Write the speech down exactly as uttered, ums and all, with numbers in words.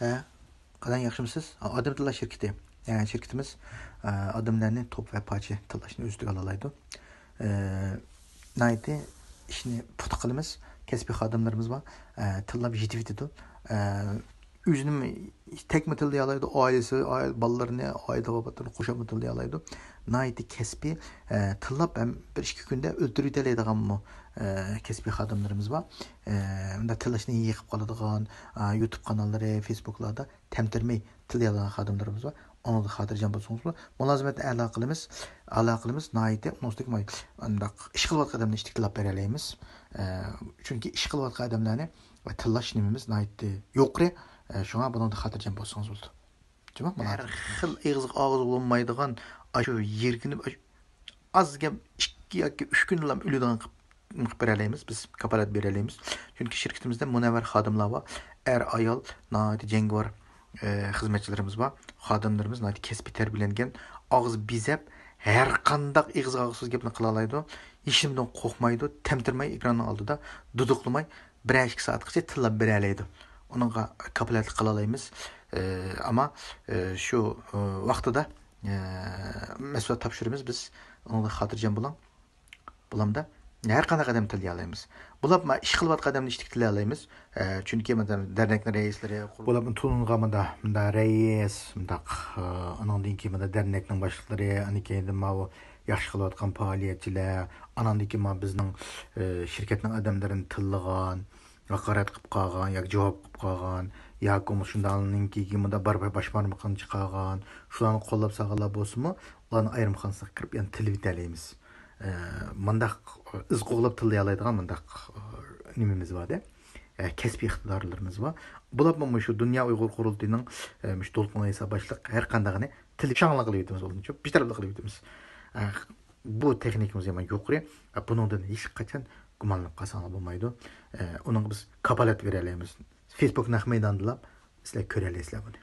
قالايمىقان، ياخشىمۇسىز؟ ئادەم تىللاش شىركىتى. يەنى شىركىتىمىز، ئە، ئادەملەرنى توپ ۋە پارچە تىللاشنى ئۆز ئۈستىگە ئالالايدۇ. ئە، ناھايىتى ئىشنى پۇختا قىلىمىز. كەسپىي خادىملىرىمىز بار. ئە، تىللاپ يېتىۋېتىدۇ. ئە، ئۆزىنىمۇ تەكمۇ تىللىيالايدۇ، ئائىلىسى، ئائىلە بالىلىرىنى، ئائىلىدە بار بالىلىرىنى قوشۇپمۇ تىللىيالايدۇ. ناھايىتى كەسپىي، ئە، تىللاپ ھەم بىر ئىككى كۈندە ئۆلتۈرۈۋېتەلەيدىغانمۇ، ئە، كەسپىي خادىملىرىمىز بار. ئە، مۇنداق تىللاشنى يېقىپ قالىدىغان، ئە، يۇتۇب قاناللىرى، فېيسبۇكلاردا تەمتىرىمەي تىللىيالىغان خادىملىرىمىز بار. ئۇنىڭغا خاتىرجەم بولسىڭىزمۇ، مۇلازىمەتنى ئەلا قىلىمىز، ئالا قىلىمىز. ناھايىتى ئۇنىڭ ئۈستىگە ماي-، ئانداق ئىش قىلىۋاتقان ئادەمنى ئىشتىك تىللاپ بېرەلەيمىز. ئە، چۈنكى ئىش قىلىۋاتقان ئادەملەرنى تىللاش نېمىمىز ناھايىتى يۇقىرى. ئە، شۇڭا بۇنىڭدا خاتىرجەم بولسىڭىز بولىدۇ. جۇمۇ، ھەر خىل ئېغىزغا ئاغزى بولمايدىغان ئاشۇ يىركىنىپ، ئاش-، ئاز گەپ ئىككى ياكى ئۈچ كۈندىلا ئۆلىدىغان قىلىپ، قىلىپ بېرەلەيمىز، بىز كاپالەت بېرەلەيمىز. چۈنكى شىركىتىمىزدە مۇنەۋۋەر خادىملار بار. ئەر، ئايال، ناھايىتى جەڭگىۋار، ئە، خىزمەتچىلىرىمىز بار. خادىملىرىمىز ناھايىتى كەسپىي تەربىيەلەنگەن، ئاغزى بېزەپ، ھەر قانداق ئېغىزغا ئاغزى سۆز گەپنى قىلالايدۇ. ھېچنېمىدىن قورقمايدۇ، تەمتىرىمەي ئېكراننىڭ ئالدىدا دۇدۇقلىماي، بىرەر ئىككى سائەتكىچە تىللاپ بېرەلەيدۇ. ئۇنىڭغا كاپالەتلىك قىلالايمىز. ئە، ئەمما، ئە، شۇ، ئە، ۋاقتىدا، ئە، مەھسۇلات تاپشۇرىمىز بىز. ئۇنىڭغا خاتىرجەم بولۇڭ. بۇلامدا ھەر قانداق ئادەم تىللىيالايمىز. بۇلاپمۇ ئىش قىلىۋاتقان ئادەمنى ئىشتىك تىللىيالايمىز. ئە، چۈنكى، مەسىلەن، دەرنەكنىڭ رەئىسلىرى، بۇلاپمۇ تونۇلغان مۇنداق، مۇنداق رەئىس، مۇنداق، ئە، ئانىڭدىن كېيىن مۇنداق دەرنەكنىڭ باشلىقلىرى، ئاندىن كېيىن ماۋۇ ياخشى قىلىۋاتقان پائالىيەتچىلەر، ئاناندىن كېيىن مانا بىزنىڭ، ئى، شىركەتنىڭ ئادەملىرىنى تىللىغان، ھاقارەت قىلىپ قالغان ياكى جاۋاب قىلىپ قالغان ياكى بولمىسا شۇنداقنىڭكى مۇنداق بار، بار باش بارمىقىنى چىقارغان، شۇلارنى قوللاپ سالغانلار بولسىمۇ، ئۇلارنى ئايرىم خانىسىغا كىرىپ يەنە تىللىۋېتەلەيمىز. ئى، مۇنداق ئىز قوغلاپ تىللىيالايدىغان مۇنداق، ئى، نېمىمىز بار-دە. ئە، كەسپىي ئىقتىدارلىرىمىز بار. بۇلارمۇ مۇشۇ دۇنيا ئۇيغۇر قۇرۇلتىيىنىڭ، ئە، مۇشۇ دولقۇن ئەيسا باشلىق ھەر قاندىقىنى تىلى شاڭلا قىلىۋېتىمىز، بولدىمۇ؟ بىر تەرەپلىك قىلىۋېتىمىز. ئە، بۇ تېخنىكىمىز يامان يۇقىرى. ئە، بۇنىڭدىن ھېچقاچان گۇمانلىنىپ قالساڭلار بولمايدۇ. ئە، ئۇنىڭغا بىز كاپالەت بېرەلەيمىز. فېيسبۇك نەق مەيدانىدىلا سىلەر كۆرەلەيسىلەر بۇنى.